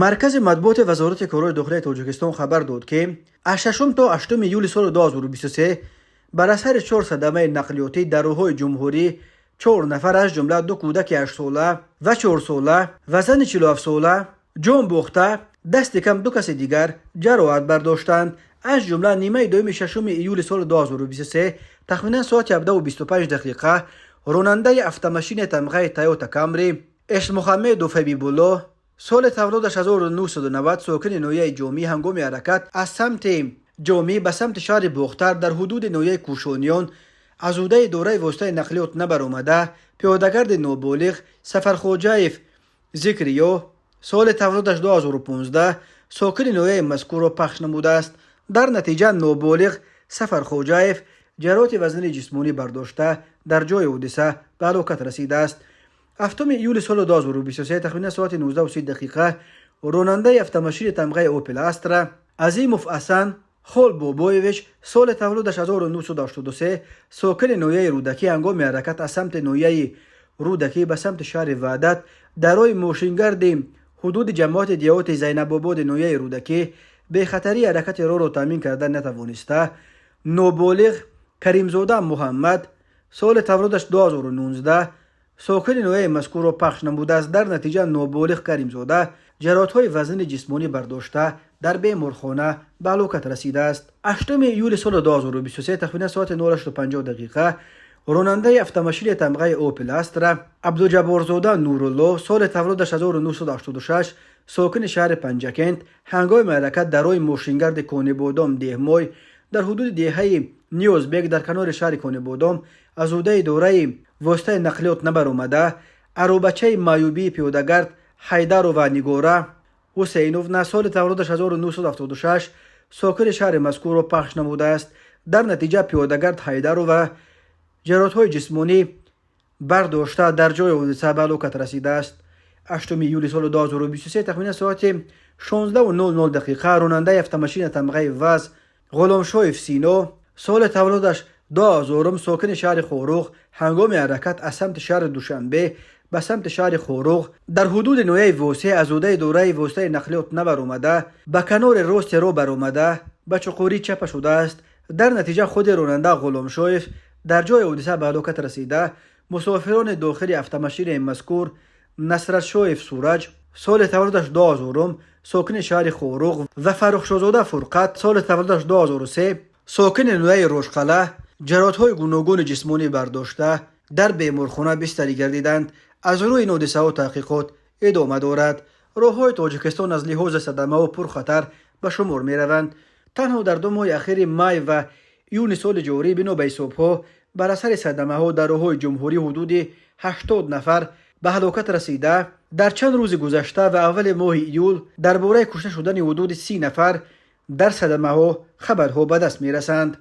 Маркази матбуоти Вазорати корҳои дохилияи Тоҷикистон хабар дод, ки аз 6 то 8 июли соли 2023 бар асари чор садамаи нақлиётӣ дар роҳҳои ҷумҳурӣ чор нафар, аз ҷумла ду кӯдаки 8-сола ва 4-сола ва зани 47-сола ҷон бохта, дасти кам ду каси дигар ҷароҳат бардоштанд. Аз ҷумла, нимаи дуюми 6 июли соли 2023, тахминан соати 17:25 дақиқа, ронандаи автомашини тамғаи Тойота Камри Эшмухаммедов Ҳабибулло, соли таваллудаш 1990, сокини ноҳияи Ҷомӣ, ҳангоми ҳаракат аз самти Ҷомӣ ба самти шаҳри Бохтар дар ҳудуди ноҳияи Кӯшониён аз ҳудаи дораи воситаи нақлиёт набаромада, пиёдагарди ноболиғ Сафархоҷаев Зикриё, соли таваллудаш 2015, сокини ноҳияи мазкурро пахш намудааст. Дар натиҷа ноболиғ Сафархоҷаев ҷароҳати вазнини ҷисмонӣ бардошта, дар ҷои ҳодиса ба ҳалокат расидааст. 7 июли соли 2023, тахминан соати 19:30 дақиқа, ронандаи автомашини тамғаи Опел Астра Азимов Асан Холбобоевич, соли таваллудаш 1983, сокини ноҳияи Рӯдакӣ, ҳангоми ҳаракат аз самти ноҳияи Рӯдакӣ ба самти шаҳри Ваҳдат дар роҳи мошингарди ҳудуди ҷамоати деҳоти Зайнабободи ноҳияи Рӯдакӣ бехатарии ҳаракати роҳро таъмин карда натавониста, ноболиғ Каримзода Муҳаммад, соли таваллудаш 2019, сокини ноҳияи мазкурро пахш намудааст. Дар натиҷа ноболиғ Каримзода ҷароҳатҳои вазнини ҷисмонӣ бардошта, дар беморхона ба ҳалокат расидааст. 8 июли соли 2023, тахминан соати 08:50 дақиқа, ронандаи автомашини тамғаи Опел Астра Абдуҷабборзода Нурулло, соли таваллудаш 1986, сокини шаҳри Панҷакент, ҳангоми ҳаракат дар роҳи мошингарди Конибодом Деҳмой дар ҳудуди деҳаи Ниёзбек дар канори шаҳри Конибодом аз ҳудаи дораи воситаи нақлиёт набаромада, аробачаи маъюбии пиёдагард Ҳайдарова Нигора Ҳусейновна, соли таваллудаш 1976, сокини шаҳри мазкурро пахш намудааст. Дар натиҷа пиёдагард Ҳайдарова ҷароҳатҳои ҷисмонӣ бардошта, дар ҷои ҳодиса ба ҳалокат расидааст. 8 июли соли 2023, тахминан соати 16:00 дақиқа, ронандаи автомашина тамғаи ВАЗ Ғуломшоев Сино, соли таваллудаш 2000, сокини шаҳри Хоруғ, ҳангоми ҳаракат аз самти шаҳри Душанбе ба самти шаҳри Хоруғ дар ҳудуди ноҳияи Восеъ аз ҳудаи дораи воситаи нақлиёт набаромада, ба канори рости роҳ баромада, ба чуқурӣ чапа шудааст. Дар натиҷа худи ронанда Ғуломшоев дар ҷои ҳодиса ба ҳалокат расида, мусофирони дохили автомашинаи мазкур Насратшоев Сураҷ, соли таваллудаш 2000, сокини шаҳри Хоруғ, ва Фаррухшозода Фурқат, соли таваллудаш 2003, сокини ноҳияи Рошқала, ҷароҳатҳои гуногуни ҷисмонӣ бардошта, дар беморхона бистарӣ гардиданд. Аз рӯи ин ҳодисаҳо таҳқиқот идома дорад. Роҳҳои Тоҷикистон аз лиҳози садамаҳо пурхатар ба шумор мераванд. Танҳо дар 2 моҳи ахири май ва июни соли ҷорӣ, бино ба ҳисобҳо, бар асари садамаҳо дар роҳҳои ҷумҳурӣ ҳудуди 80 нафар ба ҳалокат расида, дар чанд рӯзи гузашта ва аввали моҳи июл дар бораи кушта шудани ҳудуди 30 нафар дар садамаҳо хабарҳо ба даст мерасанд.